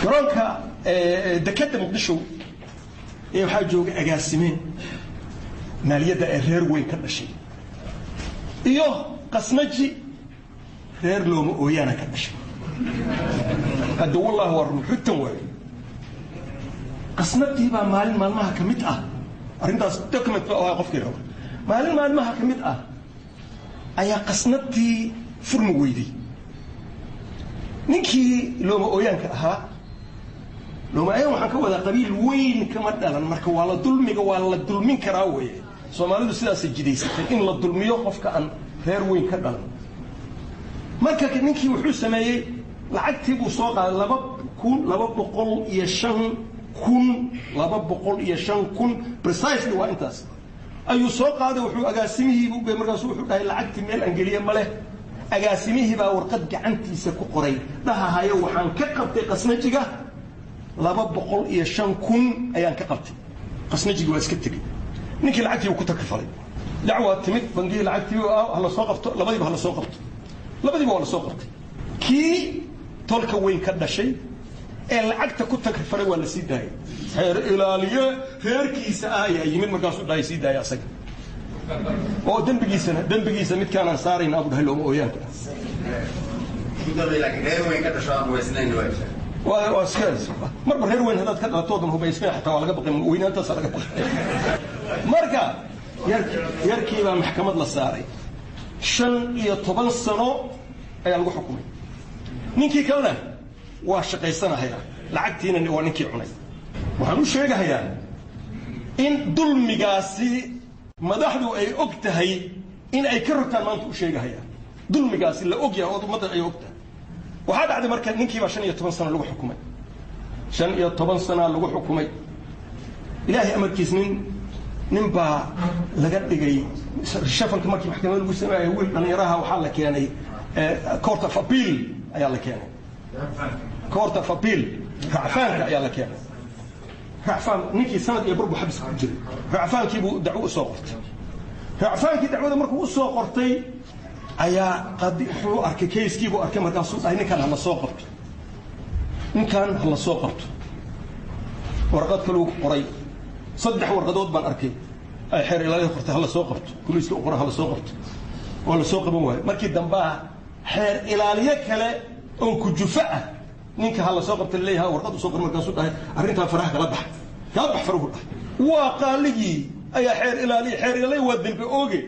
Garoonka dekadda Muqdisho ee waxaa jooga agaasimeen maaliyadda ee reer weyn ka dhashay iyo qasnaji reer looma ooyaana ka dhashay. Hadda wallaahi waa run xutan waaye. Qasnadii baa maalin maalmaha ka mid ah, arrintaas document ba ah qofkii raba, maalin maalmaha ka mid ah ayaa qasnadii furmi weyday. Ninkii looma ooyaanka ahaa, looma ooyaan waxaan ka wadaa qabiil weyn kama dhalan, marka waa la dulmiga, waa la dulmin karaa weeye. Soomaalidu sidaasay jidaysatay in la dulmiyo qofka aan reer weyn ka dhalan. Marka ninkii wuxuu sameeyey, lacagtii buu soo qaaday, 2,205,000, 205,000 precisely waa intaas ayuu soo qaaday. Wuxuu agaasimihii u geey, markaasu wuxuu dhahay lacagtii meel aan geliye ma leh. Agaasimihii baa warqad gacantiisa ku qoray dhahahayo, waxaan ka qabtay qasnajiga 205,000 ayaan ka qabtay. Qasnajigi waa iska tegey, ninkii lacagtii buu ku takrifalay. Dacwaa timid bangigii, lacagtii hala soo qabto, labadiiba hala soo qabto. Labadiiba waa la soo qabtay. Kii tolka weyn ka dhashay ee lacagta ku takrifalay waa la sii daayay. Xeer ilaaliye reerkiisa ah ayaa yimid, markaasuu dhahay sii daaya asaga oo dembigiisana, dembigiisa midkaanaan saarayna abu dhahay looma ooyaanka. Reer weyn ka dhasho aan hubaysnayn waa jira. Waa iska marba reer weyn haddaad ka dhalatoodan hubaysnayn xataa waa laga baqay, weynaantaasa laga baqay. Marka yarkii baa maxkamad la saaray, 15 sano ayaa lagu xukumay. Ninkii kalena waa shaqaysanahaya, lacagtiina waa ninkii cunay. Waxaan u sheegahayaa in dulmigaasi madaxdu ay og tahay in ay ka rogtaan maanta u sheegahayaa, dulmigaasi la og yahay oo ummadda ay og tahay. Waxaa dhacday marka ninkii baa 15 sano lagu xukumay, 15 sanaa lagu xukumay. Ilaahay amarkiis nin baa laga dhigay shafalka markii maxkamadda lagu sameeyay, wiil dhallinyaraha waxaa la keenay Court of Appeal ayaa la keenay, Court of Appeal, racfaanka ayaa la keenay. Racfaan ninkii sanad iyo bar buu xabiska ku jiray. Racfaankii buu dacwo u soo qortay. Racfaankii dacwada markuu u soo qortay ayaa qadi wuxuu arkay case-kii buu arkay, markaasuu dhahay ninkan hala soo qabto, ninkan hala soo qabto. Warqad kaluu qoray, saddex warqadood baan arkay ay xeer ilaaliya qortay, hala soo qabto, booliiska u qoray hala soo qabto. Waa la soo qaban waayo. Markii dambaa xeer ilaaliye kale oo kujufo ah ninka hala soo qabta leeyahay warqad u soo qoray, markaasuu dhahay arrintaa faraha kala bax, kala bax faruhu dhahay. Waa qaaligii ayaa xeer ilaaliye, xeer ilaaliye waa dembi ooge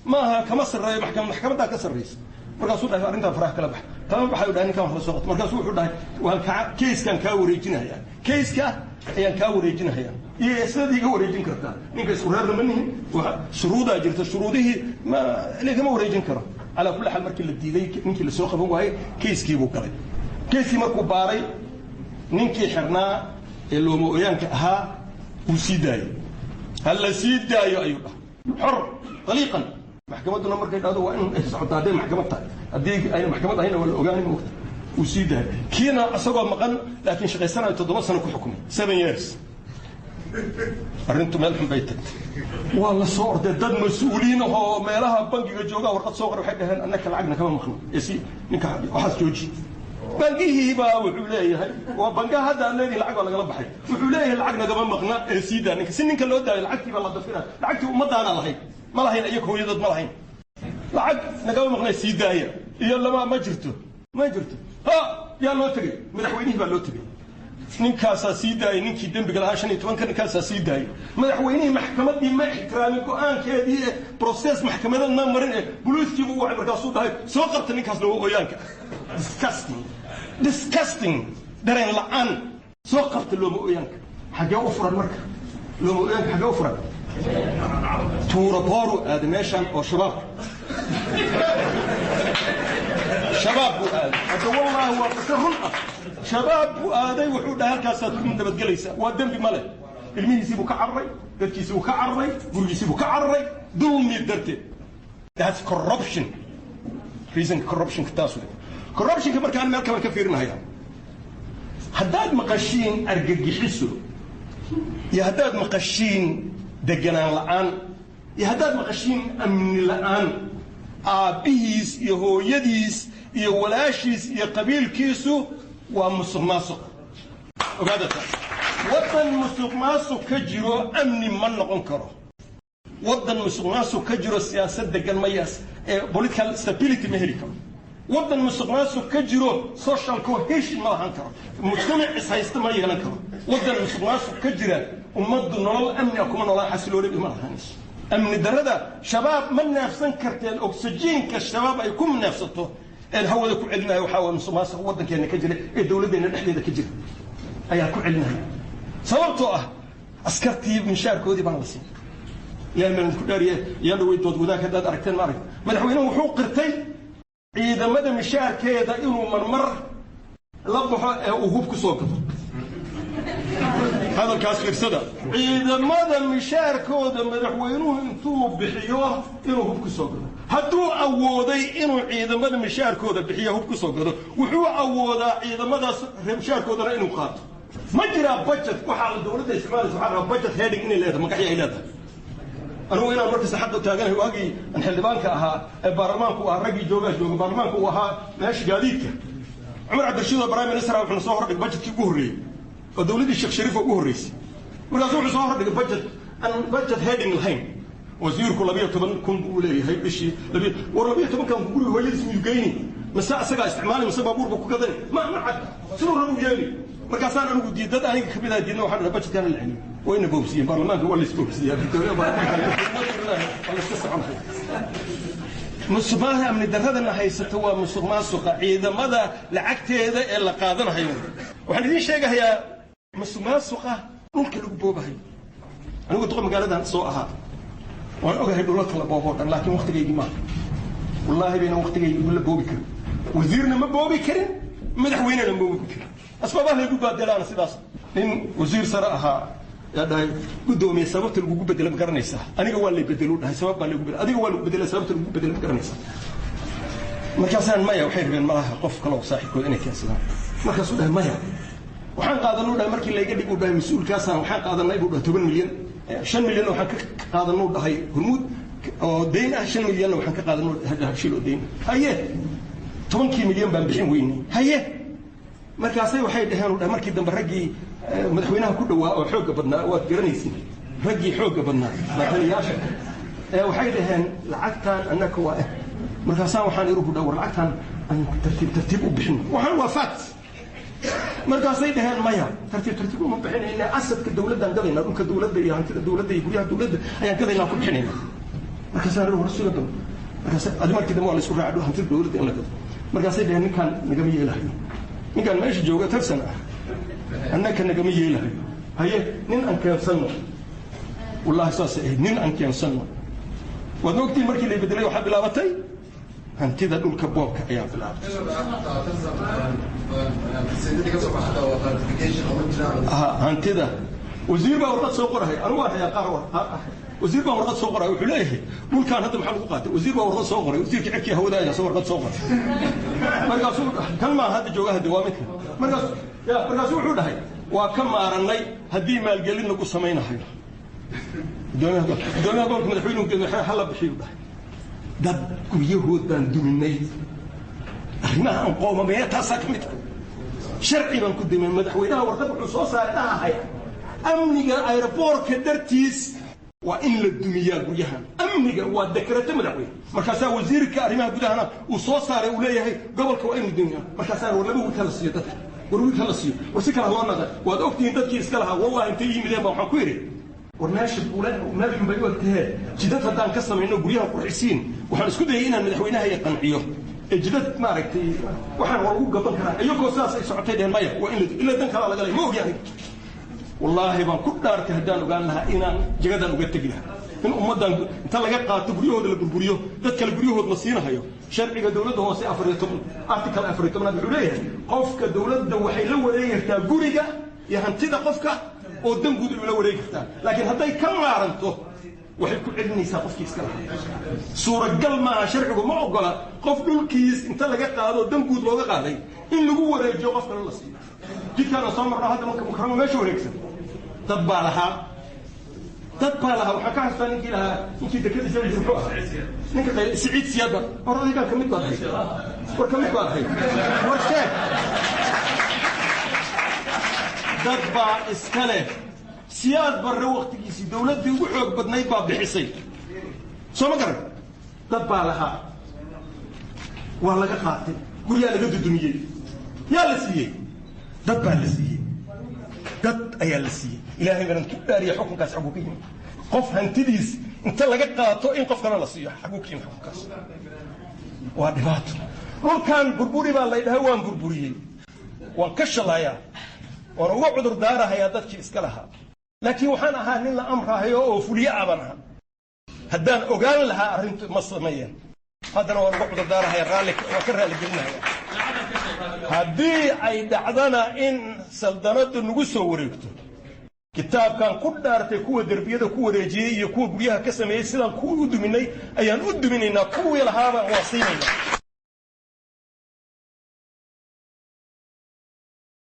maaha, kama sarreeyo maxkamad, maxkamaddaa ka sarreysa. Markaasuu dhahay arrintaa faraha kala bax, kama baxayu dhahay, ninkan wax la soo qabto. Markaasuu wuxuu dhahay waan kaa case-kaan kaa wareejinayaa, case-ka ayaan kaa wareejinayaa. Iyo sidaad iga wareejin kartaa? Ninka isku reerna ma nihin, shuruudaa jirta, shuruudihii ma ligama wareejin karo. Calaa kulli xaal markii la diiday, ninkii la soo qaban waayey, case-kii buu galay. Case-kii markuu baaray, ninkii xirnaa ee looma oyaanka ahaa wuu sii daayey. Ha la sii daayo ayuu dhahay, xor daliiqan. Maxkamadduna markay dhahdo waa in ay socoto hadday maxkamad tahay, haddii ayna maxkamad ahayna waa la ogaanay moogta. Wuu sii daayay kiina isagoo maqan laakiin shaqaysanayo 7 sano ku xukumay, 7 years. Arrintu meel xun bay tagtay, waa la soo orday. Dad mas-uuliyiin ahoo meelaha bangiga jooga warqad soo qoray, waxay dhaheen annaka lacagna kama maqno ee si ninka waxaas jooji. Bangihii baa wuxuu leeyahay, waa bangaha hadda aan leedihi lacag baa lagala baxay, wuxuu leeyahay lacag nagama maqna ee sii daa ninka. Si ninka loo daayo lacagtii baa la dafira, lacagtii ummadaana lahayd, ma lahayn iyaga hooyadood ma lahayn. Lacag nagama maqna sii daaya iyo lama ma jirto, ma jirto. Ha yaa loo tegey? Madaxweynihii baa loo tegey. Ninkaasaa sii daayay ninkii dembiga lahaa 15-ka, ninkaasaa sii daayay. Madaxweynihii maxkamaddii ma ixtiraamin go-aankeedii ee process maxkamadeed ma marin ee boliiskiibu u wacay, markaasuu dhahay soo qabta ninkaas looga ooyaanka ah. Disgusting, disgusting, dareen la'aan. Soo qabta looma ooyaanka. Xaggee u furan marka looma ooyaanka? Xaggee u furan? Tuura booru aaday meeshan oo shabaabka, shabaab buu aaday. Hadda wallaahi waa qiso run ah. Shabaab buu aaday, wuxuu dhahay halkaasaad ku nabadgelaysaa, waa dembi ma leh. Ilmihiisii buu ka cararay, dadkiisii buu ka cararay, gurigiisii buu ka cararay dulmi darteed. That's corruption reason, corruptionka taas wey. Corruptionka markaan meel kale ka fiirinaya, haddaad maqashiin argagixiso iyo haddaad maqashiin deganaan la'aan iyo haddaad maqashiin amni la'aan, aabbihiis iyo hooyadiis iyo walaashiis iyo qabiilkiisu waa musuq maasuq. Ogaada taas, waddan musuq maasuq ka jiro amni ma noqon karo. Waddan musuq maasuq ka jiro siyaasad degan ma yees, political stability ma heli karo. Waddan musuq maasuq ka jiro social cohesion ma lahan karo, mujtamac ishaysta ma yeelan karo. Waddan musuq maasuq ka jira ummaddu nolol amni ah kuma noolaan, xasilooni ma lahanayso. Amni darrada Shabaab ma neefsan karteen. Oksijiinka Shabaab ay ku neefsato een hawada ku celinayo waxaa waa musuq maasuq waddankeena ka jira ee dowladdeena dhexdeeda ka jira ayaa ku celinaya, sababtoo ah askartii mishaarkoodii baan la siin. Ilaahay baan ku dhaariye, iyaan dhawey dood wadaag haddaad aragteen, ma aragta madaxweynuhu wuxuu qirtay ciidamada mishaarkeeda inuu marmar la baxo ee uu hub ku soo gado. Hadalkaas fiirsada, ciidamada mishaarkooda madaxweynuhu intuu bixiyo inuu hub ku soo gado. Hadduu awooday inuu ciidamada mishaarkooda bixiyo, hub ku soo gado, wuxuu awoodaa ciidamadaas mishaarkoodana inuu qaato. Ma jiraa budget? Waxaa dowladda isticmaalaysa waxaa rabaa budget heading inay leedahay, magaxyo ay leedahay. Anigu inaan markasta xaqa taaganahay, waagii aan xildhibaanka ahaa ee baarlamaanku ahaa, raggii joogaa jooga baarlamaanka uu ahaa meesha gaadiidka, Cumar Cabdirashiid oo prime minister wuxuuna soo hordhigay budgetkii ugu horreeyey oo dowladdii Sheekh Shariif ugu horreysay. Markaasuu wuxuu soo hordhigay budget aan budget heading lahayn. Wasiirku 12,000 buu leeyahay bishii. War, 12-kan guriga hooyadiis miyuu geyni, mise asagaa isticmaali, mise baabuur buu ku gadani? Ma cad siduu rabu yeeli. Markaasaan anigu diidad, aniga kamid ah diidna, waxaan dhahay budgetkaan la celiyo. Wayna boobsiyeen baarlamaanka, waa la isboobsiyaa, baarlamaanka waa la iska soconaya. Musuqmaasuqa, amni darradana haysata waa musuq maasuqa ciidamada lacagteeda ee la qaadanahayo. Waxaan idiin sheegahayaa musuq maasuqa dhulka lagu boobahayo. Anigu duqa magaaladan soo ahaa, waan ogahay dhulalka la booboo dhan, laakiin waktigaygii maaha. Wallaahi bayna waktigaygi la boobi karin. Wasiirna ma boobi karin, madaxweynena ma boobi karin. Asbaabaha laygu baadelaana sidaas. Nin wasiir sare ahaa yaa dhahay, "Guddoomiye, sababta lagugu bedela ma garanaysaa?" Aniga waa lay bedelu dhahay, sabab baa lagu bedel, adiga waa lagu bedela, sababta lagugu bedela ma garanaysaa? Markaasaan maya. Waxay rabeen malaha qof kale oo saaxiibkood inay keensadaan. Markaasuu dhahay maya. Waxaan qaadanuu dhahay markii layga dhig, uu dhahay, mas-uulkaasaan waxaan qaadanay buu dhahay 10 milyan. 5 milyanna waxaan ka qaadanuu dhahay Hormuud oo deyn ah, 5 milyanna waxaan ka qaadanuu Dahabshiil oo deyn ah. Haye, 10-kii milyan baan bixin weynay. Haye, markaasay waxay dhaheen, uu dhahay, markii dambe raggii madaxweynaha ku dhawaa oo xoogga badnaa, waad garanaysin raggii xoogga badnaa, lataliyaasha, waxay dhaheen lacagtan annaka waa. Markaasaan waxaan iru ku dhaha, war lacagtan aan tartiib tartiib u bixin, waxaan waa fact. Markaasay dhaheen maya, tartiib tartiib uma bixinayna, asadka dowladdaan gadaynaa, dhulka dowladda iyo hantida dowladda iyo guryaha dowladda ayaan gadaynaa, ku bixinayna. Markaasaan iru war suga dam. Markaas adi markii dambe waa la isku raacay hantida dowladda in la gado. Markaasay dhaheen ninkaan nagama yeelahayo, ninkaan meesha jooga tarsan ah annaka nagama yeelahayo. Haye, nin aan keensanno. Wallaahi saasay ahayd, nin aan keensanno. Waad ogtiin, markii la bedelay waxaa bilaabatay hantida dhulka boobka ayaa bilaabatay. Hantida wasiir baa warqad soo qorahay, anigu waan hayaa qaar. Wasiir baa warqad soo qoray, wuxuu leeyahay dhulkaan hadda maxaa lagu qaatay? Wasiir baa warqad soo qoray, wasiirka cirkii hawada ayaa soo warqad soo qoray. Markaasuu kan maa hadda jooga, hadda waa midka. Markaas ya markaasuu wuxuu dhahay waa ka maarannay haddii maalgelin lagu samaynahayo. Gudoomiyaha gobolka, madaxweynuhu hala bixiyu dhahay. Dad guryahood baan duminay. Arrimaha aan qoomamaya taasaa ka mid ah. Sharci baan ku dimay. Madaxweynaha warqad wuxuu soo saaray dhahahaya amniga aeroboorka dartiis waa in la dumiyaa guryahan. Amniga waa dekreto madaxweyne. Markaasaa wasiirka arrimaha gudahana uu soo saaray, uu leeyahay gobolka waa inuu dumiyaa. Markaasaa war laba wiil kala siiyo dadka, war wiil kala siiyo, war si kale loo naqa. Waad ogtihiin dadkii iska lahaa. Wallahi intay yimideen baa waxaan ku idhi, war meesha buule meel xun bay u egtahee, jidad haddaan ka samayno, guryaha qurxisiin. Waxaan isku dayay inaan madaxweynaha iyo qanciyo ee jidad maaragtay waxaan waa lagu gaban karaa. Iyagoo sidaas ay socotay dheheen maya, waa in la ila dan kalaa laga lay. Ma ogi aniga, wallaahi baan ku dhaartay, haddaan ogaan lahaa inaan jagadan uga tegi lahaa in ummaddan inta laga qaato guryahooda la burburiyo, dad kale guryahood la siinahayo. Sharciga dowladda hoose 14, article 14aad wuxuu leeyahay qofka dowladda waxay la wareegi kartaa guriga iyo hantida qofka oo dan guud ay ula wareegi kartaa, laakiin hadday ka maaranto waxay ku celinaysaa qofkii iska lahaa. Suuragal maaha, sharcigu ma ogola qof dhulkiis inta laga qaado dan guud looga qaaday in lagu wareejiyo qof kale la siiyo. Jidkaana soo marno hadda marka Mukaramo meesha wareegsan, dad baa lahaa, dad baa lahaa. Waxaan ka xasuustaa ninkii lahaa, ninkii dekadiisa la muxuu ahaa, ninka Siciid Siyaad baa. War adigaa kamid baad ahayd, war kamid baad ahayd, war sheeg. Dad baa iska leh. Siyaad Barre wakhtigiisii dowladdii ugu xoog badnayd baa bixisay, soo ma garan? Dad baa lahaa, waa laga qaatay, guryaa laga dudumiyey. Yaa la siiyey? Dad baa la siiyey, dad ayaa la siiyey. Ilaahay baan ku dhaariya, xukunkaas xaguu ka yimid? Qof hantidiis inta laga qaato in qof kale la siiyo, xaguu ka yimid xukunkaas? Waa dhibaato. Dhulkan burburi baa laydhahay, waan burburiyey, waan ka shalayaa, waan uga cudur daarahayaa dadkii iska lahaa, laakiin waxaan ahaa nin la amrahayo oo fuliye ah baan ahaa. Haddaan ogaan lahaa arrintu ma sameeyeen. Haddana waan uga cudur daarahaya, raalli waan ka raaligelinahaya. Haddii ay dhacdana in saldanaddu nagu soo wareegto, kitaabkan ku dhaartay, kuwa derbiyada ku wareejiyey iyo kuwa guryaha ka sameeyey, sidaan kuwii u duminay ayaan u duminaynaa. Kuwii lahaaba waa siinaynaa.